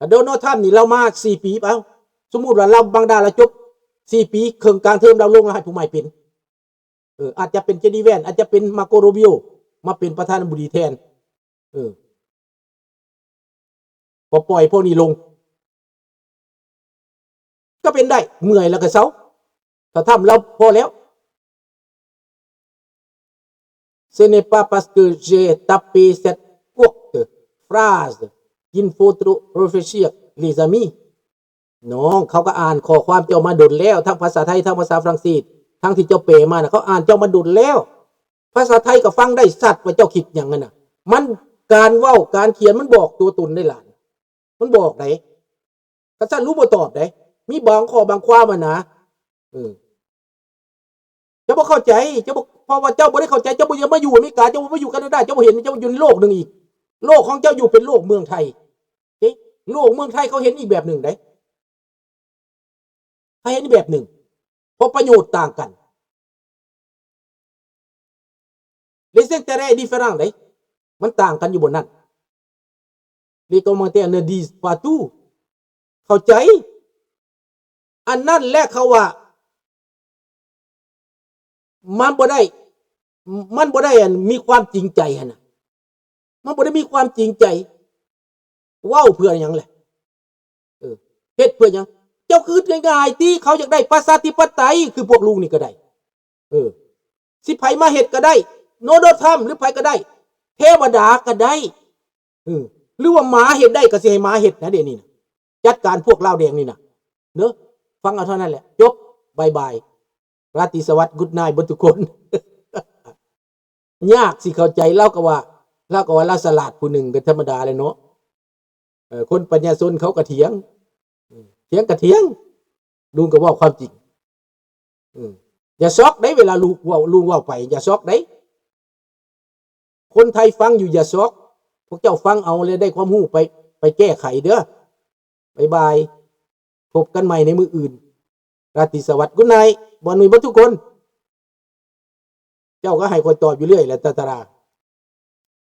ໂດນັລ ທຣຳນີ້ລາວມາສີ່ປີ ເອົ້າ ສົມມຸດວ່າລາວ ບັງດາລາວຈົບສີ່ປີ ເຄິ່ງກາງເທີມລາວລົງ ລາວໃຫ້ຜູ້ໃໝ່ເປັນ ເອີ ອາດຈະເປັນ ເຈ ດີ ແວນ ອາດຈະເປັນ ມາໂກ ໂຣບິໂອ ມາເປັນປະທານາທິບໍດີແທນ ເອີ ກໍປ່ອຍພວກນີ້ລົງ ກໍເປັນໄດ້ ເມື່ອຍແລ້ວກໍເຊົາ ຖ້າທຳແລ້ວພໍແລ້ວ. Ce n'est pas parce que j'ai tapé cette courte phrase qu'il faut trop réfléchir, les amis. ນ້ອງ ເຂົາກໍອ່ານຂໍ້ຄວາມເຈົ້າມາດົນແລ້ວ ທັງພາສາໄທ ທັງພາສາຝຣັ່ງເສດ ທັງທີ່ເຈົ້າແປມານະ ເຂົາອ່ານເຈົ້າມາດົນແລ້ວ. ພາສາໄທກໍຟັງໄດ້ຊັດວ່າເຈົ້າຄິດຫຍັງຫັ້ນນະ. ມັນ ການເວົ້າການຂຽນມັນບອກຕົວຕົນໄດ້ຫຼາຍ ມັນບອກໄດ໋. ຄັນຊັ້ນ ລູກບໍ່ຕອບໄດ໋. ມີບາງຂໍ້ບາງຄວາມຫັ້ນນະ ເອີ ເຈົ້າບໍ່ເຂົ້າໃຈ ເຈົ້າບໍ່ ເພາະວ່າເຈົ້າບໍ່ໄດ້ເຂົ້າໃຈ ເຈົ້າບໍ່ຢາກມາຢູ່ອາເມລິກາ ເຈົ້າບໍ່ມາຢູ່ການາດາ ເຈົ້າບໍ່ເຫັນ ເຈົ້າຢູ່ໃນໂລກໜຶ່ງອີກ. ໂລກຂອງເຈົ້າຢູ່ເປັນໂລກເມືອງໄທ ເອີ ໂລກເມືອງໄທເຂົາເຫັນອີກແບບໜຶ່ງໄດ໋ ເຂົາເຫັນອີກແບບໜຶ່ງ ເພາະປະໂຫຍດຕ່າງກັນ. Les intérêts différents ເດ້ ມັນຕ່າງກັນຢູ່ບ່ອນນັ້ນ. Les commentaires ne disent pas tout. ເຂົ້າໃຈ ອັນນັ້ນແຫຼະເຂົາວ່າ ມັນບໍ່ໄດ້ ມັນບໍ່ໄດ້ ອັນ ມີຄວາມຈິງໃຈຫັ້ນນະ ມັນບໍ່ໄດ້ມີຄວາມຈິງໃຈ. ເວົ້າເພື່ອຫຍັງແຫຼະ? ເອີ ເຮັດເພື່ອຫຍັງ? ເຈົ້າຄິດງ່າຍໆຕິ ເຂົາຢາກໄດ້ປະຊາທິປະໄຕ ຄືພວກລຸງນີ້ກໍໄດ້ ເອີ ຊິໃຜມາເຮັດກໍໄດ້ ໂດນັລ ທຣຳ ຫຼືໃຜກໍໄດ້ ເທວະດາກໍໄດ້ ເອີ ຫຼືວ່າໝາເຮັດໄດ້ກໍຊິໃຫ້ໝາເຮັດນະ ດຽວນີ້ນະ ຈັດການພວກລາວແດງນີ້ນະ ເດີ ຟັງເອົາເທົ່ານັ້ນແຫຼະ ຈົບ ບາຍບາຍ ລາຕີສະຫວັດ Good night ເບິດທຸກຄົນ. ຍາກຊິເຂົ້າໃຈ ລາວກໍວ່າ ລາວກໍວ່າລາວສະຫຼາດຜູ້ໜຶ່ງກໍທຳມະດາແຫຼະເນາະ ເອີ ຄົນປັນຍາຊົນເຂົາກໍຖຽງ ເອີ ຖຽງກໍຖຽງ ລຸງກໍເວົ້າຄວາມຈິງ ເອີ ຢ່າຊັອກເດ້ ເວລາລຸງເວົ້າ ລຸງເວົ້າໄປ ຢ່າຊັອກເດ້ ຄົນໄທຟັງຢູ່ຢ່າຊັອກ ພວກເຈົ້າຟັງເອົາ ແລະ ໄດ້ຄວາມຮູ້ໄປ ໄປແກ້ໄຂເດີ. ບາຍບາຍ ພົບກັນໃໝ່ໃນມື້ອື່ນ ລາຕີສະຫວັດ Good night ບ່ອນໜຸ່ຍເບິດທຸກຄົນ. ເຈົ້າກໍໃຫ້ຂ້ອຍຕອບຢູ່ເລື້ອຍແຫຼະ ຕາຕາລາ